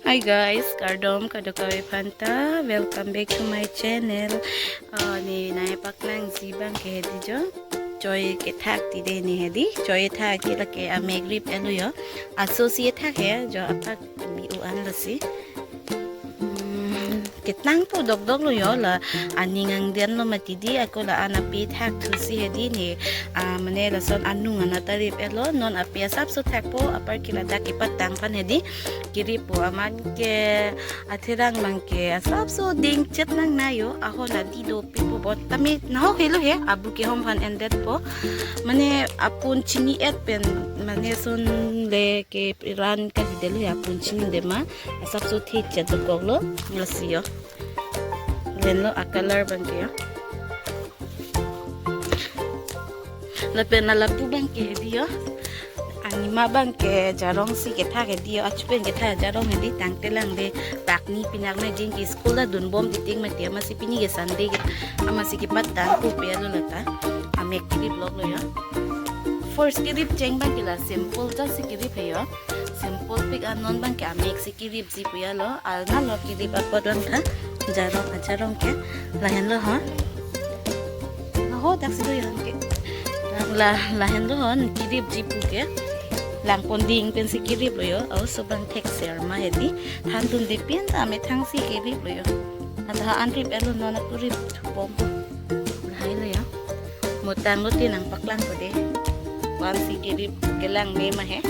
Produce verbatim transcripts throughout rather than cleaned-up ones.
Hi guys, kardom kadokave aphanta. Welcome back to my channel. Uh, ne nangpaklang ji abang ke hedi jo. Choi kethak ti de ne hedi. Choi thak ke lake amek rip-etlo jo. Aso si thak he jo, apak mi u an lasi. Hmm, ketang po dokdok lo jo, la aning angden lo mati di, ako la-an ape thak thu si hedi ne, ah, mane lason anung an ta rip-etlo, non ape asapso thak po, apar ke ladak kepatang aphan hedi, kirip po amat ke atherang abang ke asapso dingchet nangne jo, ahon adi dopik po bot tame nahok helo he, abu kehom aphan endet po, mane apun chini-et pen, mane son le ke ran kalidetlo he, apun chinide ma, asapso thechet dokoklo, lasi jo. Lahenlo a-color abang ke jo. Lapen la lapu abang ke hedi jo. Anima abang ke jarong si kethak hedi jo. Achu pen kethak jarong hedi, tangte lang de pakni pinak na jin ke school ta dunbom titik mati, amatsi pini ke Sunday ke, amatsi kepatang kopi alo lata. Amek kirip loklo jo. First kirip cheng abang ke la simple ta si kirip he jo. Simple pik, anon abang ke amek si kirip ji pu jo lo, alna lo kirip apot abang tha, jarong, ajarong ke, lahenlo ho. Laho dak si do jo ke. La, lahenlo ho, kirip ji pu ke. Langpon ding pensi kiriplo jo, aso abang thekser ma hedi. Thandunde pen ta amethang si kiriplo jo. Ata an rip-etlo, non ako rip thubom po. Lahai lo jo. Mo tanglo te nangpaklang ko de. Ko-an si kirip kelang me ma he.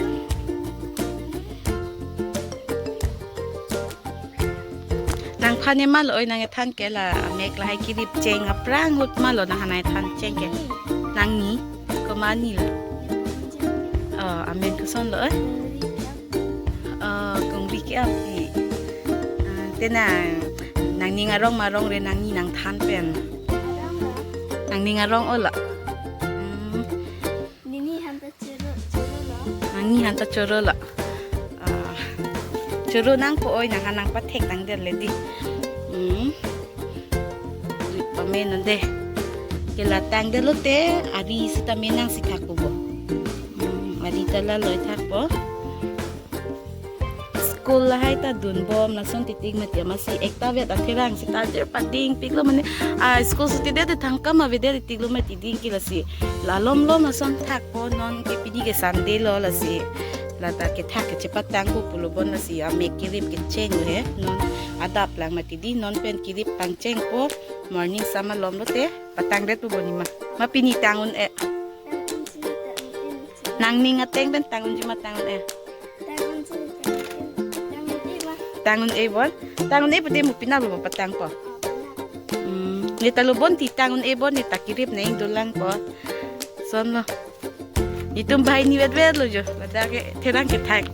Nangphan ne ma lo oi, nangkethan ke la amek lahai kirip cheng aphrang ahut ma lo nanghanai than cheng ke. Nangni, komat ni lo. Oh, amen koson lo oi. Oh, kongri ke api. Ah, te nang, nangning arong ma arong re nangni nangthan pen. Nangning arong o la. Hmm. Nini han ta choro, choro lo. Nangni han ta choro lo. Ah, choro nangpo oi, nanghan nangpathek tangdet le di. Hmm. Rip pame non de. Ke la tangdetlo te, ari sitame nang si thak po bo. Hmm, ari ta la loi thak po. School lahai ta dunbom lason titik mati, amatsi ekta vet atherang sita jer padingpiklo mane, ah, school suti det te thangkam avedet titiklo mati ding ke lasi. La lom lom lason thak po, non ke pini ke Sunday lo lasi. Lata kethak kechepatang ko pulo bon lasi amek kirip kecheng he. Non adap lang mati di, non pen kirip pangcheng po, morning sama lom lo te patangdet po bo nima. Ma pini tang un-e. Nangning ateng pen tang unji ma tang un-e. Tang un-e bon. Tang un-e pute mo pina lo patang po. Hmm, ne ta lo bon ti tang un-e bon, ne ta kirip ne ingdolang po. Son lo. Netum banghini vetvet lo jo. Ladak ke therang kethak.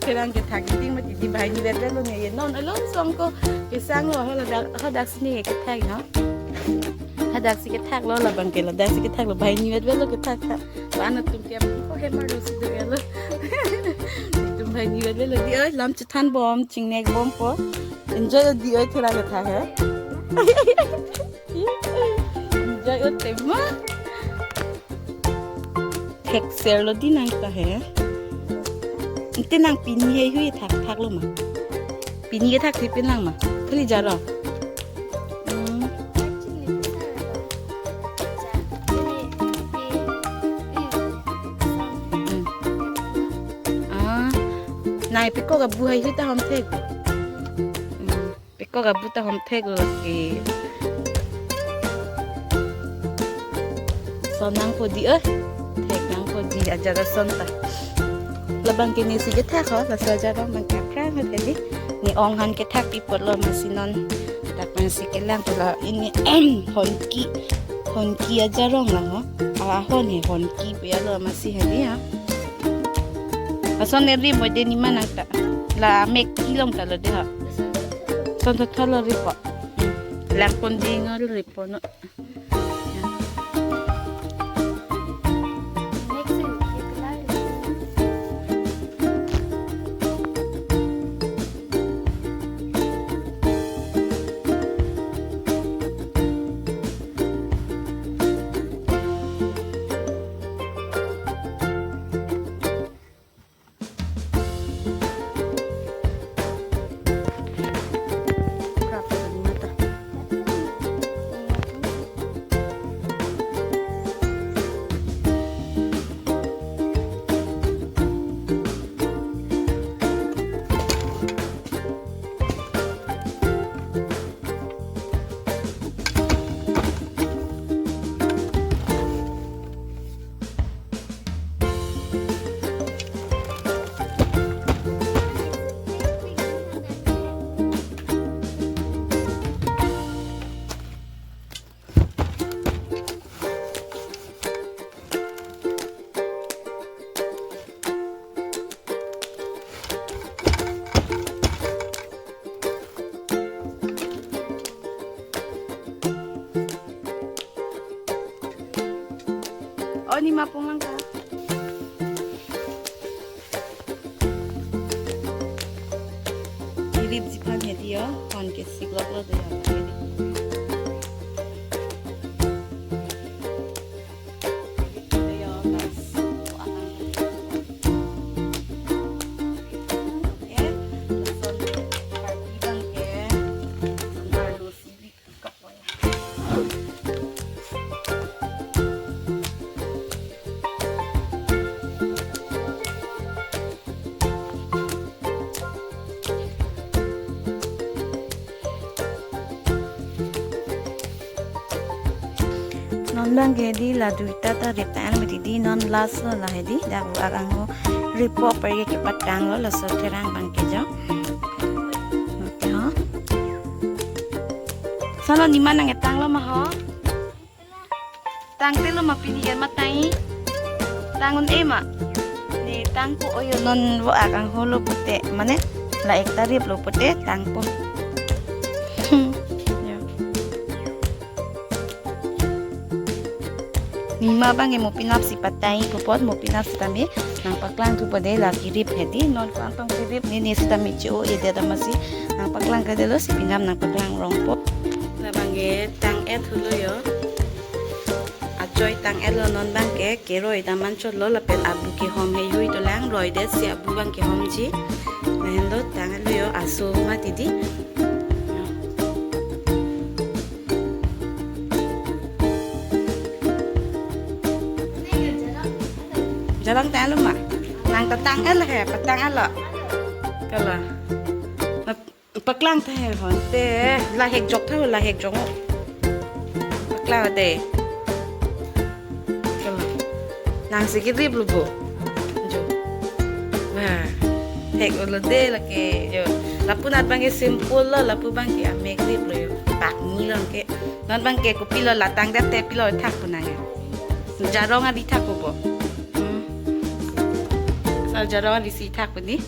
Therang kethak ting mati di banghini vetvet lo ne, non along song ko kesang lo, ho ladak, ho dak si ne kethak ho. Hadak si kethak lo, labang ke ladak si kethak lo, banghini vetvet lo kethak thak. Ba anatum ke ko hemar lo si do lo. Netum banghini vetvet lo di oi, lam chethanbom, chingnek bom po. Enjoy o di oi, thura kethak he. Enjoy o tema. Thekser lo di nang ta he. Ante nang pini heihui thakthak lo ma? Pini kethak si pen lang ma? Kali jaro. Hmm. Hmm. Ah, nai peko ka buhai hita hom thek. Hmm. Peko ka bu ta hom thek lo ke. Son nangpo di, eh. Thek nangpo di ajar ason ta. Labang ke ne si kethak ho, laso ajar abang ke aphrang ke di. Ne ong han kethak pi apot lo, amatsi non. Dak pensi kelang po la ini honki. Honki ajarong la ho. Ah, hon he honki pu jo lo amatsi he di ha. Ason ne rip po de nima nang ta. La mek kilong ta lo de ha. Son thotho lo rip po. Langpon ding lo rip po no. Nima pumang ka. Kiripji aphan hedi yo, hon ke siklok lo de yo. Non abang ke hedi la duita ta rip tang mati di, non last lo la hedi, dak vo ak angho ripo per ke kepatang lo, laso therang abang ke jo. Okay, ho. Salo nima nangketang lo ma ho? Tangte lo ma pini ke matai? Tang un-e ma? Ne tangpo o yo, non vo ak angho lo pute, mane la ek ta rip lo pute tangpo. Yo. Nima abang ke mo pinap si patai pu apot, mo pinap sitame nangpaklang thupo de, la kirip hedi, non ko antong kirip ne, ne sitame cho-e det amatsi nangpaklang kade lo, si pinap nangpaklang rongpo. Labang ke tang-et thulo yo. Achoi tang-et lo, non abang ke keroi ta manchot lo, lapen abu kehom heihui dolang, roi det si abu abang kehomji. Lahenlo tang-et lo yo, aso mati di. Jarong tang lo ma? Nang ta tang-et lo he, patang-et lo. Kalo. Paklang ta he hon te, lahek jok tha, lahek jok. Paklang de. Kalo. Nang si kirip lo bo. Jo. Wah. Hek lo de lake yo. Lapu nat abang ke simple lo, lapu abang ke amek rip lo yo. Pakni lo ke. Non abang ke kopilo, la tang det te pilo thak pu nang ya. Jarong adi thak pu bo. Hmm. Asal jarong adi si thak pu ni.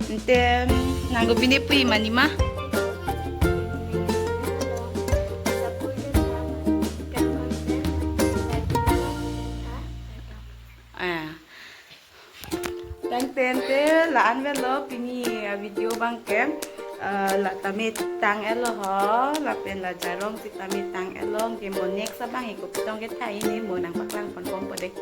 Ante nang ko pine pu-i ma nima? Ah. Tangte ante la-an avelo pini a-video abang ke, eh, la tame tang-et lo ho, lapen la jarong sitame tang-et lo, ke mo next abang ke kopi tong ke thai ne mo nangpaklang ponpon po de.